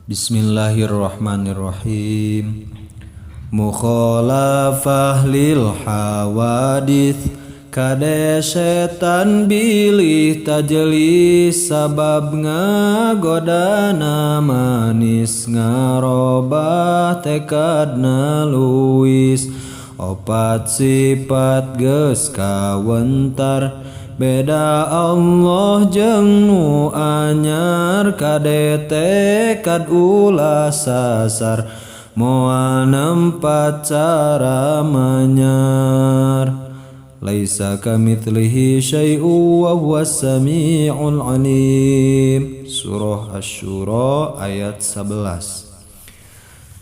Bismillahirrahmanirrahim. Mukhalafah lil hawadits, kade setan bilih tajlis, sabab ngagodana manis, ngarobah tekadna luwis. Opat sifat geus kawentar, beda Allah jeung nu anyar. Kade tekad ulah sasar, moal nempat cara manyar. Laisa kamitslihi syai'un wa huwas samiul alim. Surah Asy-Syura ayat 11.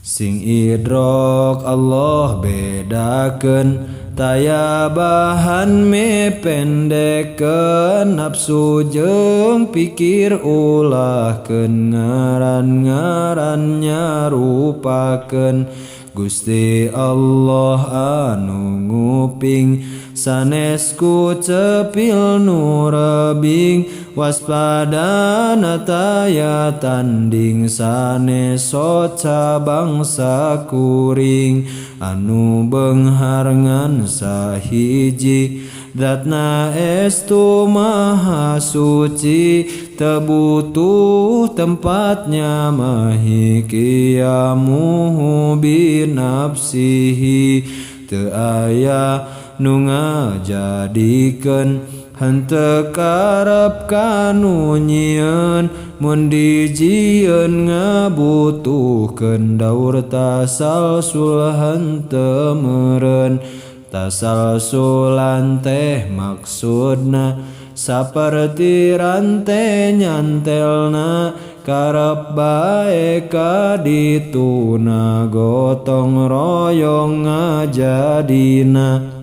Sing idrok Allah bedakeun, taya bahan mipendekeun. Nafsu jeung pikir ulahkeun, ngaran-ngaran nyarupakeun. Gusti Allah anu nguping, sanes ku cepil nu rebing. Waspadana taya tanding, sanes soca bangsa kuring. Anu beunghar ngan sahiji, zatna estu maha suci. Teu butuh tempat nyamahi, qiyamuhu binafsihi. Teu aya nu ngajadikeun, henteu karep ka nu nyieun. Mun dijieun ngabutuhkeun daur tasalsul, henteu meureun. Tasalsulan teh maksudna saperti rante nyantelna, karep bae ka dituna, gotong royong ngajadina.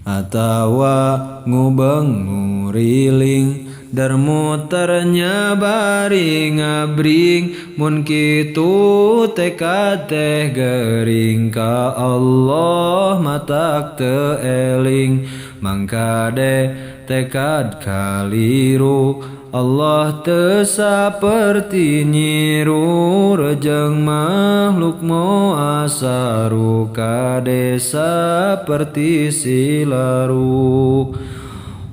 Atawa ngubeng nguriling, dar muternya bari ngabring. Mun kitu tekad teh gering, ka Allah matak teu eling. Mangkade tekad kaliru, Allah teu saperti nyiru. Rejeng makhluk moal saru, kade saperti silaru.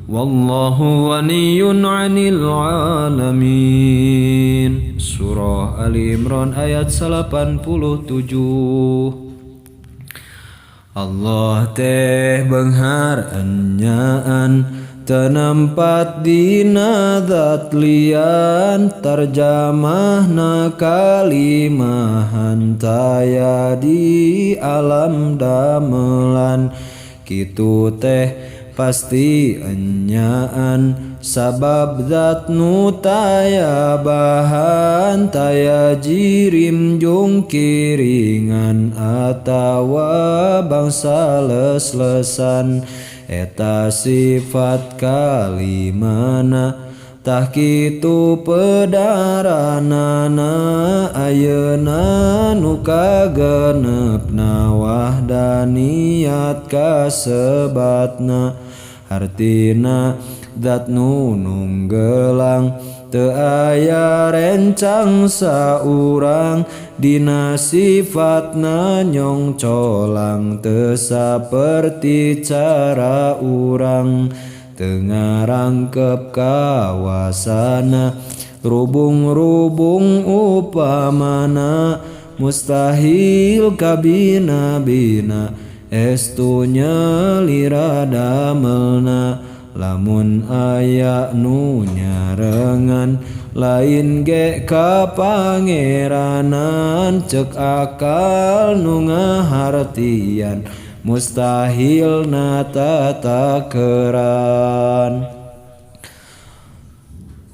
Wallahu ghaniyyun 'anil alamin. Surah Ali Imran ayat 87. Allah teh beunghar enyaan, teu nempat dina zat lian. Tarjamahna kalimahan, taya di alam damelan. Kitu teh pasti enyaan, sabab zat nu taya bahan, taya jirim jungkiringan atawa bangsa les-lesan. Eta sifat kalimana, tah kitu pedaranana. Ayeuna nu kagenepna, wahdaniyat kasebatna. Hartina zat nu nunggelang, teu aya rencang saurang. Dina sifatna nyongcolang, teu saperti cara urang. Teu ngarangkep kawasana, rubung-rubung upamana. Mustahil kabina-bina, estu nyalira damelna. Lamun aya nu nyarengan, lain ge ka Pangeranan. Cek akal nu ngahartian, mustahil na tatakeran.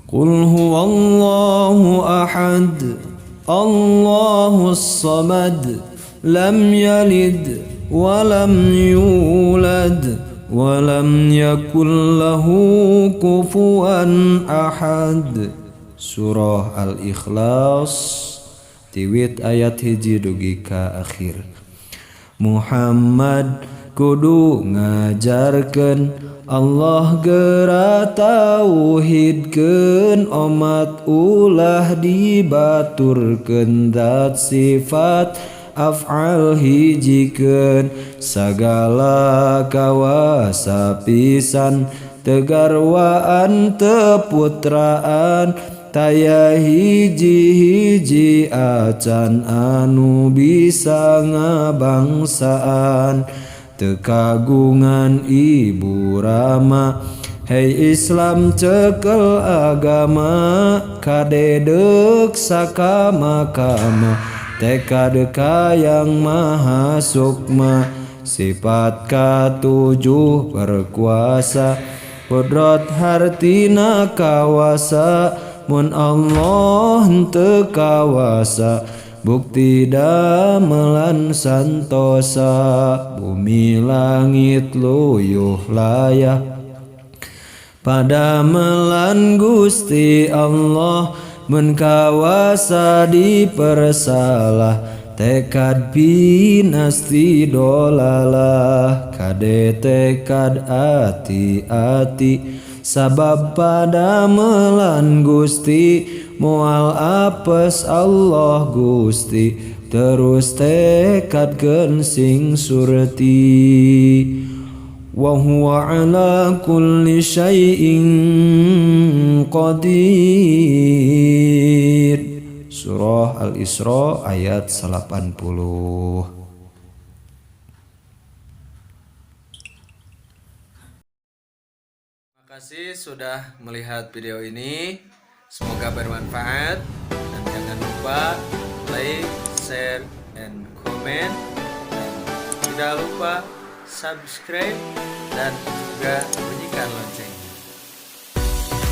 Qul huwallahu ahad, Allahus samad, lam yalid wa lam yulad wa lam yakul lahu kufuwan ahad. Surah Al-Ikhlas tiwit ayat 1 dugi ka akhir. Muhammad Kudu ngajarkeun Allah gera tauhidkeun omat ulah dibaturkeun zat sifat af'al hijikeun sagala kawasa pisan tegarwaan teputraan taya hiji-hiji acan anu bisa ngabangsaan teu kagungan ibu rama. Hei Islam, cekel agama, kadeudeuh sakama-kama, tekad ka yang maha sukma. Sifat katujuh berkuasa, kudrat hartina kawasa. Mun Allah henteu kawasa, bukti damelan santosa. Bumi langit luyuh layah padamelan Gusti Allah. Mun kawasa dipersalah, tekad pinasti dolalah. Kade tekad ati-ati, sabab padamelan Gusti moal apes Allah Gusti. Terus tekadkeun sing surti. Wa huwa ala kulli syai'in qadir. Surah Al-Isra ayat 80. Terima kasih sudah melihat video ini. Semoga bermanfaat dan jangan lupa like, share, and comment. Dan tidak lupa subscribe dan juga bunyikan loncengnya.